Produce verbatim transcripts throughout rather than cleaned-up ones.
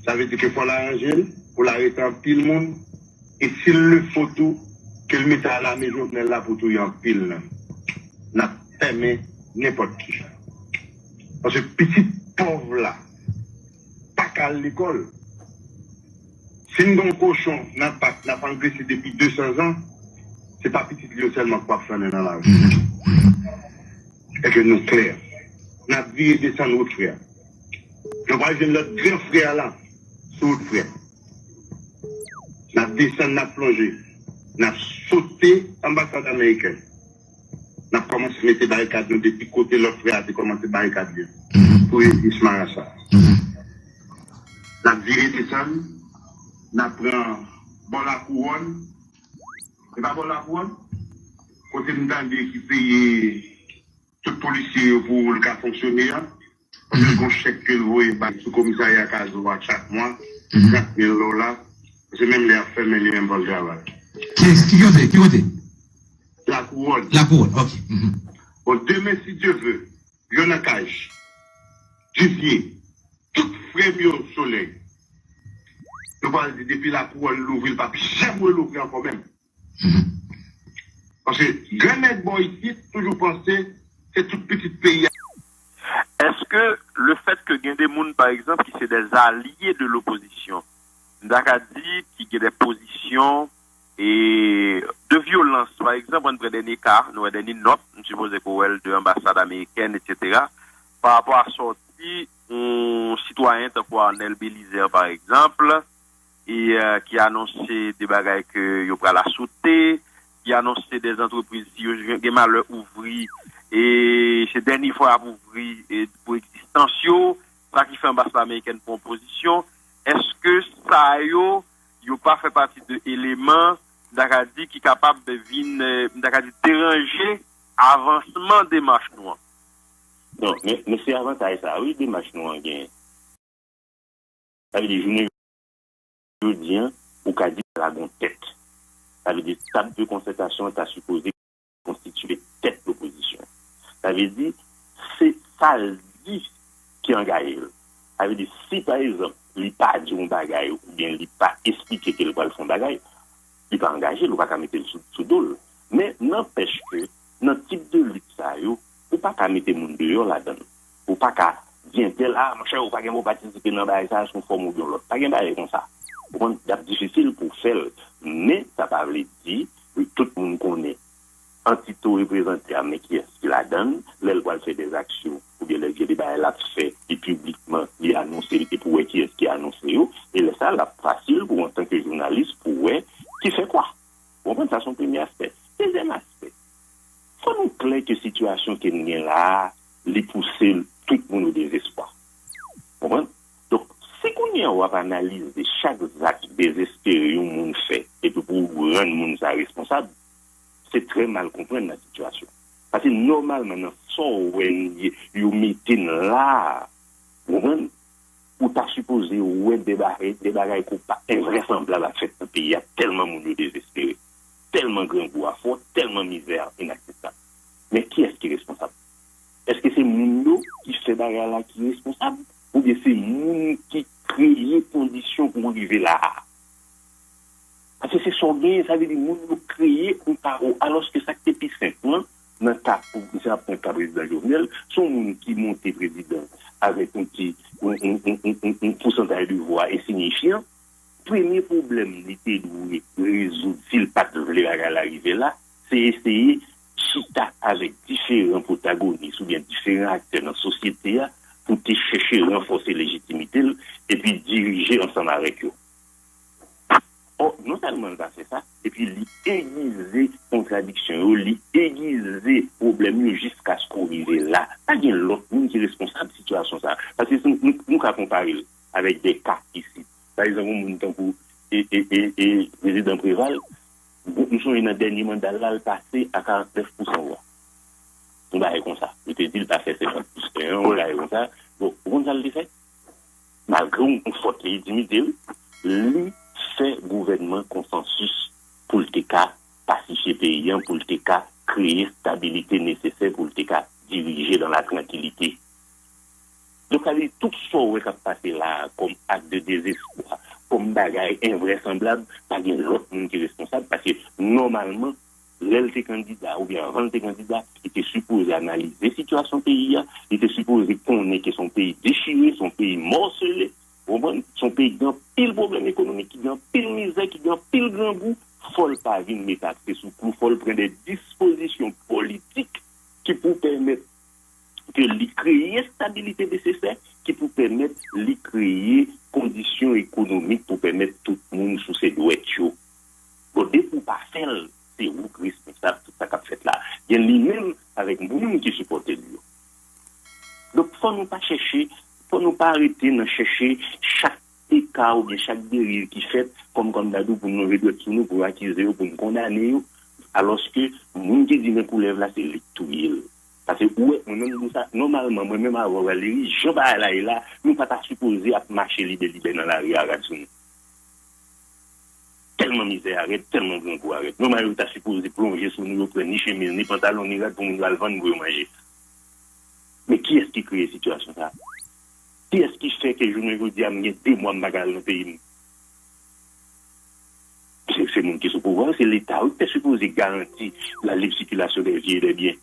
Sa vle di ke fò l aranje l, pou l arete anpil moun, e si l le fo tou, ke l mete a lame Jovenel la pou touye anpil nan. N ap fèmen nenpòt ki jan. Paske pitit pòv la pa ka al lekòl. Si n gen yon kochon nan pak, n ap angrese depi de san zan, se pa pitit li yo sèlman k p ap flannen nan lari. E ke nou klè. N ap vire desann wout frè a. Nou pral jwenn lòt gran frè a la sou wout frè a. N ap desann, n ap plonje. N ap sote anbasad amerikèn. N ap kòmanse mete barikad nou depi kote lòt frè a te kòmanse barikad li pou redi Marasa. N ap vire desann, n ap pran bò Lakouwòn. E pa bò Lakouwòn, kote m tande ki peye tout polisye yo pou l ka fonksyone a. Paske gon chèk ke l voye bay sou komisarya Kazo a chak mwa, trant mil dola. Se menm lè y ap fèmen li menm pral travay. Ki, ki kote? Ki kote? Lakouwòn. Lakouwòn, ok. Bon, demen, si Dye ve, yo nan kaj. Jisye, tout frè m yo Solèy. Nou pral di depi Lakouwòn louvri, l p ap janm relouvri ankò menm. Paske gran nèg bò isit toujou panse se tout pitit peyi a. Èske le fèt ke gen de moun, pa egzanp, ki se des alliés de l'opposition, m ta ka di ki gen de pozisyon e de vyolans, pa egzanp, ann pran dènye ka, nou wè dènye nòt, m sipoze ke w wè l de anbasad amerikèn, etsetera, pa rapò a sòti yon sitwayen tankou Arnel Belizaire, pa egzanp, e ki anonse de bagay ke yo pral asote, ki anonse de antrepriz si yo gen malè ouvri, e se dènye fwa y ap ouvri pou egzistans yo, sa ki fè anbasad amerikèn pran pozisyon. Èske sa yo, yo pa fè pati de eleman, m ta ka di, ki kapab vin, m ta ka di, deranje avansman demach nou an? Non, men, men se avantaj sa, wi, demach nou an genyen. Sa vle di, jounen jodi an, ou ka di la gon tèt. Sa vle di, tab de konsètasyon an ta sipoze konstitye tèt lopozisyon. Sa vle di, se sa l di ki angaje l. Sa vle di, si pa egzanp, li pa di yon bagay oubyen li pa esplike ke l pral fè yon bagay, li pa angaje l, ou pa ka mete l sou, sou do l. Men, nanpèch ke, nan tip de lit sa yo, ou pa ka mete moun deyò ladan l. Ou pa ka di entèl, a, monchè, ou pa gen dwa patisipe nan bagay sa a sou yon fòm oubyen yon lòt. Pa gen bagay konsa. Ou konprann? L ap difisil pou w fè l. Men, sa pa vle di, wi, tout moun konnen Antito reprezante a, men kiyès ki ladan l, lè l pral fè dèzaksyon, oubyen lè l gen de bagay l ap fè, li piblikman, li anonse l, epi w wè kiyès ki anonse yo, e lè sa a, l ap fasil pou w, antanke jounalis, pou w wè ki fè kwa. Ou konprann? Sa se yon premye aspè. Dezyèm aspè, fò nou klè ke sitiyasyon ke n gen la a, li pouse tout moun o dezespwa. Ou konprann? Donk, si kounye a w ap analize chak zak dezespere yon moun fè, epi pou w rann moun sa a responsab, se trè mal konprann nan sitiyasyon. Paske nòmalman, nan sa w wè n ye, yo mete n la a, ou konprann? Ou ta sipoze wè de bagay, de bagay ke w pa envrèsanblab ap fèt nan peyi a, tèlman moun yo dezespere, tèlman grangou a fò, tèlman mizè a inakseptab. Men kiyès ki responsab? Èske se moun yo ki fè bagay la ki responsab? Oubyen se moun ki kreye kondisyon pou w rive la a? Paske se sa w genyen, sa vle di moun yo kreye yon kawo. Alòske sa k te pi senp lan, nan ka, misye ap pran ka prezidan Jovenel, se yon moun ki monte prezidan avèk yon ti, yon, yon, yon, yon, yon, yon pousantaj de vwa ensiyifyan. Premye pwoblèm li te dwe rezoud si l pa t vle bagay la rive la, se eseye chita avèk diferan pwotagonis oubyen diferan aktè nan sosyete a pou te chèche ranfòse lejitimite l epi dirije ansanm avèk yo. Ò, non sèlman l pa fè sa, epi li egize kontradiksyon yo, li egize pwoblèm yo jiskaske w rive la. Pa gen lòt moun ki responsab sitiyasyon sa a. Paske si nou, nou ka konpare l avèk de ka isit. Pa egzanp, yon moun tankou e, e, e, e, prezidan Preval, bon, m sonje nan dènye manda l la, l pase a karantnèf pousan vwa. Yon bagay konsa. Yo te di l pa fè senkant plis ke yon, yon bagay konsa. Bon, ou konn sa l te fè? Malgre yon, yon fòt lejitimite, wi, li fè gouvènman konsansis pou l te ka pasifye peyi a, pou l te ka kreye stabilite nesesè pou l te ka dirije dans la tranquillité. Donk, sa vle di, tout sa w wè k ap pase la a kòm ak de dezespwa, kòm bagay envrèsanblab, pa gen lòt moun ki responsab, paske nòmalman, lè l te kandida oubyen anvan l te kandida, li te sipoze analize sitiyasyon peyi a, li te sipoze konnen ke se yon peyi dechire, se yon peyi mòsele, ou konprann? Se yon peyi ki gen anpil pwoblèm ekonomik, ki gen anpil mizè, ki gen anpil grangou. Fò l pa vin met akse sou klou, fò l pran de dispozisyon politik ki pou pèmèt ke li kreye estabilite nesesè, ki pou pèmèt li kreye kondisyon ekonomik pou pèmèt tout moun souse dwèt yo. Bon, depi w pa fè l, se ou k responsab tout sa k ap fèt la. Gen li menm avèk moun ki sipòte l yo. Donk, fò nou pa chèche, fò nou pa rete nan chèche chak eka oubyen chak deriv ki fèt kòm, kòm dadou pou n lonje dwèt sou nou, pou n akize yo, pou n kondane yo, alòske moun ki di men koulèv la, se li k touye l. Paske ou wè, mwen menm, m di w sa, nòmalman, mwen menm avè w, Valérie, jan bagay la ye la, nou pa ta sipoze ap mache libelibè nan lari a, rad sou nou. Tèlman mizè a rèd, tèlman grangou a rèd. Nòmal, yo ta sipoze plonje sou nou, yo pran ni chemiz, ni pantalon, ni rad pou moun yo al vann pou yo manje. Men kiyès ki kreye sitiyasyon sa a? Kiyès ki fè ke jounen jodi a, m gen de mwa m pa ka al nan peyi m? Se, se moun ki sou pouvwa yo, se Leta wi ki te sipoze garanti la libre circulation des biens et des biens.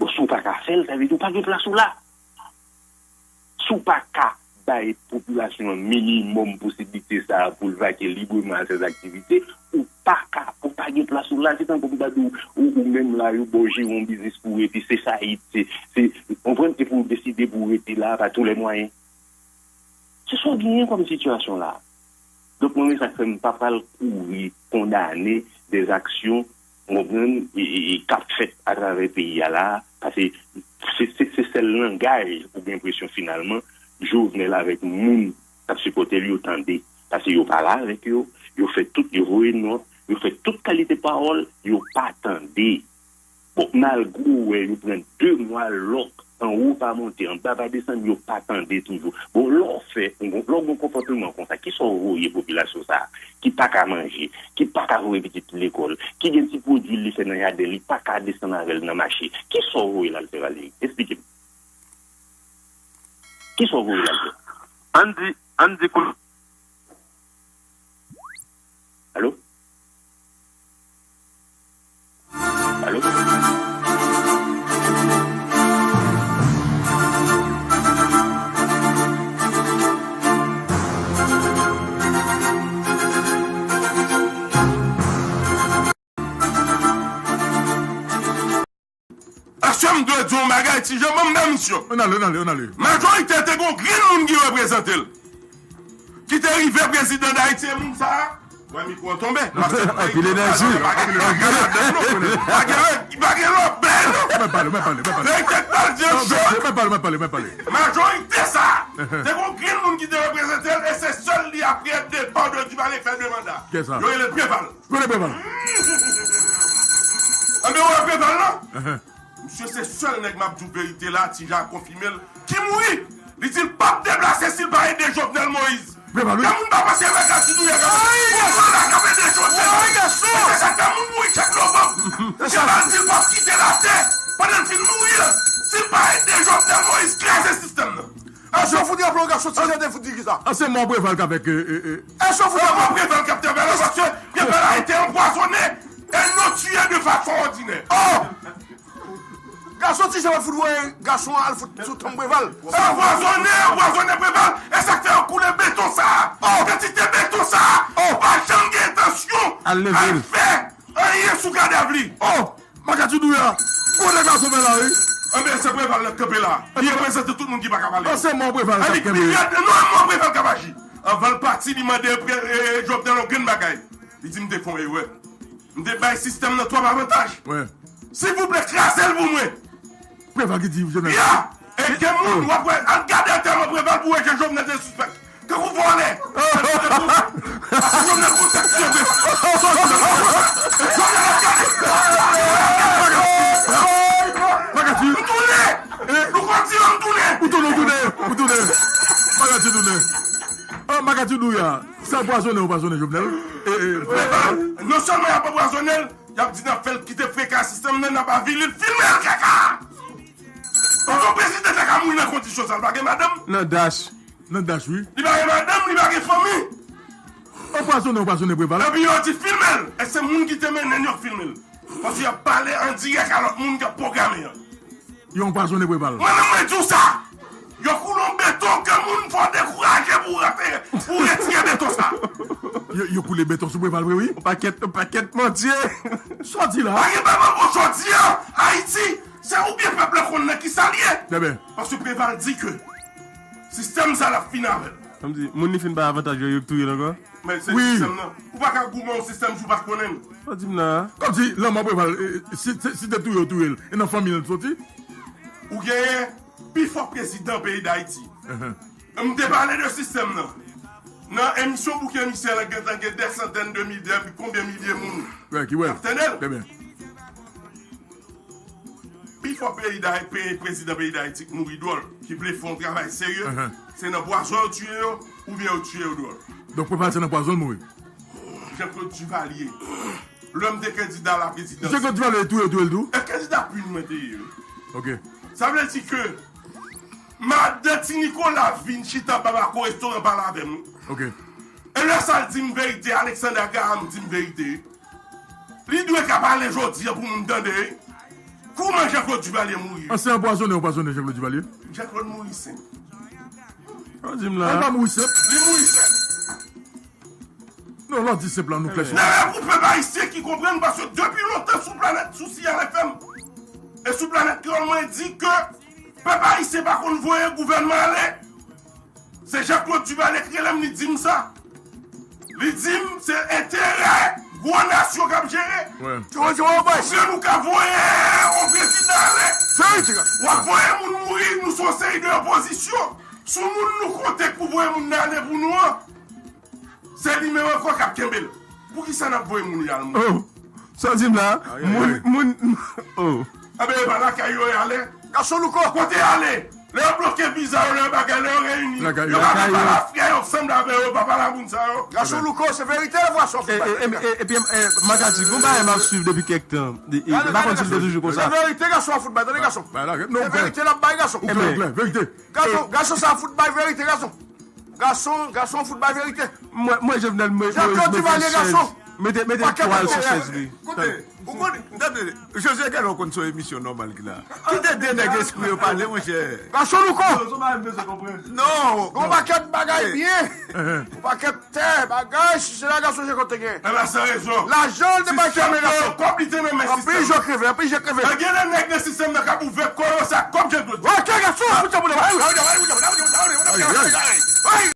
Bon, si w pa ka fè l, sa vle di w pa gen plas ou la. Si w pa ka bay popilasyon an minimòm posiblite sa a pou l vake libreman a sèz aktivite, ou pa ka, ou pa gen plas ou la. Se tankou m ta di w, ou, ou menm la, yo ba w jere yon biznis pou w rete, se fayit, se, se, konprann, epi w deside pou w rete la pa tou lè mwayen. Se sa w genyen kòm sitiyasyon la. Donk, mwen, men sa k fè m pa pral kouri kondane dèzaksyon, w konprann, e, e, e, k ap fèt atravè peyi a la, paske se, se, se sèl langaj ou gen enpresyon finalman Jovenel avèk moun k ap sipòte l yo tande. Paske yo pale avèk yo, yo fè tout, yo voye nòt, yo fè tout kalite pawòl, yo pa tande. Bon, malgre w wè yo pran de mwa lòk, anwo pa monte, anba pa desann, yo pa tande toujou. Bon, lè w fè, lè w gen yon konpòteman konsa, kisa w voye popilasyon sa a, ki pa ka manje, ki pa ka voye pitit li lekòl, ki gen ti pwodui li fè nan jaden, li pa ka desann avè l nan mache? Kisa w voye l al fè, Valérie? Eksplike m. Kisa w voye l al fè? Ann di, ann di kou- Alo? Alo? Aswè m dwe di w yon bagay, Ti Jan, ban m pèmisyon. Ann ale, ann ale, ann ale. Majorite te gen yon grenn moun ki reprezante l. Ki te rive prezidan Dayiti, e moun sa a, wè mikwo an tonbe. Anpil enèji. Pa gen, pa gen lòt bèl non. Pa gen, pa gen lòt bèl non. Mwen pale, mwen pale, mwen pale. Verite k pral di an cho. Mwen pale, mwen pale, mwen pale. Majorite sa a, te gen yon grenn moun ki te reprezante l, e se sèl li apre depa de Duvalier k fè de manda. Kiyès sa? Yo rele Preval. Rele Preval. Anben, w wè Preval la? Misye se sèl nèg m ap di w verite la, Ti Jan konfime l, ki mouri. Li di l p ap deplase si l pa ede Jovenel Moïse. Preval, wi. Gen moun pa panse Maga Ti Douya k ap, bon, sòlda k ap ede Jovenel Moïse. E se sa k fè moun mouri chak novanm. Preval di l p ap kite latè pandan l fin mouri an si l pa ede Jovenel Moïse kraze sistèm nan. Èske w fout raple w Gason Ti Jan te fout di kisa? An se mò Preval k avèk, e, e, e. Èske w fout raple w Preval k ap travay la, paske Preval a été empoisonné et non tué de façon ordinaire. Oh! Gason Ti Jan pa t fout voye gason an al fout sou tonm Preval. Anpwazonnen, anpwazonnen Preval, e sa k fè yo koule beton sa a. Oh! Kantite beton sa a, oh, pa janm gen entansyon al fè anyen sou kadav li. Oh! Maga Ti Douya, gwo nèg la sove la, wi. Anben, se Preval nan kanpe la. Li reprezante tout moun ki pa ka pale. An se mò Preval k ap kenbe. Annik, li rete, non, mò Preval k ap aji. Anvan l pati, li mande pre-, e, Jovenel yon grenn bagay. Li di, "M te fè yon erè. M te bay sistèm nan twòp avantaj. Wi. Silvouplè, kraze l pou mwen." Preval ki di Jovenel. Ya! E gen moun, w ap wè, al gade antèman Preval pou wè jan Jovenel te sispèk. Tankou vòlè. Tankou, tankou, tankou Jovenel konn tèt sove. Jovenel ap gade. Maga Ti. M tounen. Nou konn di m tounen. Ou tounen, ou tounen, ou tounen. Maga Ti tounen. Ah, Maga Ti Douya. Sa anpwazonnen, anpwazonnen Jovenel. E, e, Preval, non sèlman y ap anpwazonnen l, y ap di n ap fè l kite frekan sistèm nan, n ap avili l, filme l kaka! Kòman yon prezidan ta ka mouri nan kondisyon sa? L pa gen madanm? Nan dach. Nan dach, wi. Li pa gen madanm, li pa gen fanmi. Anpwazonnen, anpwazonnen Preval. Epi yo di filme l. E se moun ki te mennen n yo k filme l. Paske y ap pale an dirèk a lòt moun k ap pwograme an. Yo anpwazonnen Preval. Mwen menm mwen di w sa. Yo koule yon beton ke moun fò dekouraje pou w rantre, pou w retire beton sa. Yo, yo koule beton sou Preval vre, wi. Yon pakèt, yon pakèt mantye. Sa w di la? Pa gen pèp ankò jodi a, Ayiti, se oubyen pèp la konn nan kisa l ye. Bebe. Paske Preval di ke sistèm sa l ap fini avè l. Sa m di, moun li fin bay avantaj yo, yo touye l ankò? Men se sistèm nan. Ou pa ka goumen yon sistèm si w pa konnen l. Sa w di m la? Kòm di, lanmò Preval, e, e, si, si, si te touye w, touye l. E nan fanmi l soti? Ou genyen pi fò prezidan peyi Dayiti. M te pale de sistèm nan. Nan emisyon Bouke Emisyen an, gentan gen dè santèn de milye, konbyen milye moun k ap tande l. Pi fò peyi Dayiti, prezidan peyi Dayiti k mouri dwòl, ki vle fè yon travay serye, se nan pwazon yo tiye yo, oubyen yo tiye yo dwòl. Donk, Preval se nan pwazon l mouri? Jean Claude Duvalier. Lè m te kandida la prezidans. Jean Claude Duvalier touye, touye l tou? E kandida pil mwen te ye, wi. Ok. Sa vle di ke madan Ti Nicolas vin chita Bamako restoran pale avè m, wi. Ok. E lè sa l di m verite, Alexander Graham di m verite. Li dwe ka pale jodi a pou moun tande, wi. Kouman Jean Claude Duvalier mouri? An se anpwazonnen, anpwazonnen Jean Claude Duvalier? Jean Claude mouri senp. Sa w di m la? Li pa mouri senp. Li mouri senp. Non, lè w di senp la, nou klè sou. Nan rèv pou pèp ayisyen ki konprann, paske depi lontan sou planèt, sou Siyal F M e sou Planèt Kreyòl, mwen di ke pèp ayisyen pa konn voye gouvènman ale. Se Jean Claude Duvalier ki rele m, li di m sa. Li di m se enterè gwo nasyon k ap jere. Wi. Oubyen nou ka voye yon prezidan ale. W ap voye moun mouri, nou se yon seri de opozisyon. Sou moun nou konte pou voye moun nan ale pou nou an. Se li menm ankò k ap kenbe l. Poukisa n ap voye moun y al mouri? Oh, sa w di m la? Moun, moun, oh. Enben, e pa lakay yo y ale. Gason Louko. Kote y ale? Lè yo bloke viza yo, lè yo bagay, lè yo reyini, yo pa vin pa lafrè yo sanble avè yo, pa pale a moun sa yo. Gason Louko, se verite la vwa sa w fout bay. Epi, e, magadji, gon bagay m ap swiv depi kèk tan. M pa konn si l te toujou konsa. Se verite gason an fout bay, tande gason. Se verite l ap bay gason. Verite. Gason, gason sa fout bay verite, gason. Gason, gason fout bay verite. Mwen, mwen Jovenel, mwen Moïse mete chèz. Mete, mete twal sou chèz li. Koute, ou konn, tande, Jozye genlè w konn se yon emisyon nòmal ki la. Kite de nèg espri yo pale, monchè. Gason Louko. Non. Gon pakèt bagay byen. Gon pakèt tè, bagay, si se la gason Jean Claude te gen. Lajan l te bay fèmen gason. Kòb li te nan men sistèm. Anpil je kreve, anpil je kreve. Gen de nèg nan sistèm nan k ap ouvè kò yo, sa kòb Jean Claude. Ok, gason, fout sa pou nou.